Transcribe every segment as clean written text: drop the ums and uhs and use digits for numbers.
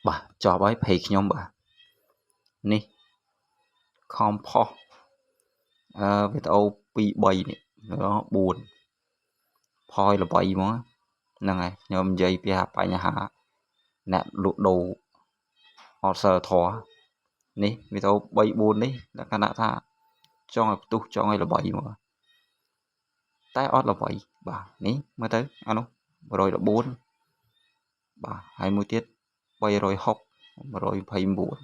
បាទចប់ហើយ page ខ្ញុំបាទនេះខំផុសវីដេអូ2 3នេះ4ផយល្បីហ្មងហ្នឹងហើយខ្ញុំនិយាយពីបញ្ហាអ្នកលក់ដូរអត់សិលធម៌នេះវីដេអូ3 4នេះលក្ខណៈថាចង់ឲ្យផ្ទុះចង់ឲ្យល្បីមកតែអត់ល្បីបាទនេះមើលទៅអានោះ114បាទហើយមួយទៀត360 129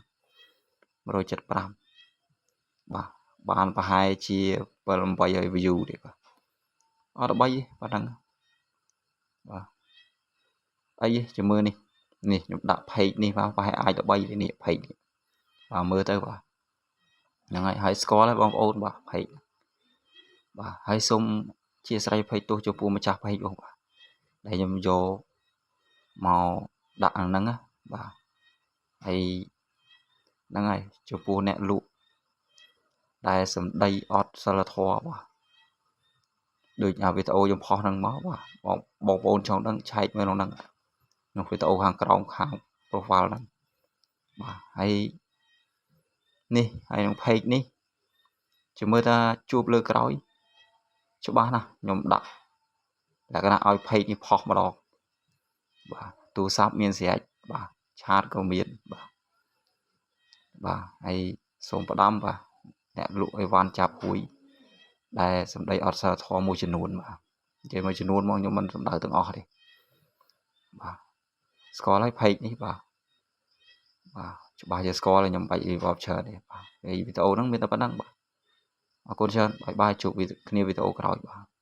175បាទបានប្រហែលជា7 800 view ទេបាទអត់ល្បីទេប៉ុណ្ណឹងបាទអីចាំមើលនេះនេះខ្ញុំដាក់ page នេះបាទប្រហែលអាចល្បីនេះ page នេះបាទមើលទៅបាទហ្នឹងហើយហើយស្គាល់ហើយបងប្អូនបាទ page បាទហើយសូមជាស្រ័យភ័យទោសចំពោះម្ចាស់ page បងបាទដែលខ្ញុំយកមកដាក់ហ្នឹងណាបាទហើយហ្នឹងហើយចំពោះអ្នកលក់ដែលសម្ដីអត់សិលធម៌បាទដូចអាវីដេអូខ្ញុំផុសហ្នឹងមកបាទបងបងប្អូនចង់ដឹងឆែកមើលក្នុងហ្នឹងក្នុងវីដេអូខាងក្រោមខាង profile ហ្នឹងបាទហើយនេះហើយក្នុង page នេះជំមើលថាជួបលើក្រោយច្បាស់ណាស់ខ្ញុំដាក់លក្ខណៈឲ្យ page នេះផុសម្ដងបាទទូរស័ព្ទមានស្រេចបាទ chat ក៏មានបាទបាទហើយសូមផ្ដាំបាទអ្នកលក់អីវ៉ាន់ចាប់ហួយដែលសម្ដីអត់សិលធម៌មួយចំនួនបាទនិយាយមួយចំនួនមកខ្ញុំមិនសំដៅទាំងអស់ទេបាទស្គាល់ហើយ page នេះបាទបាទច្បាស់ជាស្គាល់ហើយខ្ញុំបាច់រៀបរាប់ច្រើនទេបាទហើយវីដេអូហ្នឹងមានតែប៉ុណ្្នឹងបាទអរគុណច្រើន bye bye ជួបគ្នាវីដេអូក្រោយបាទ។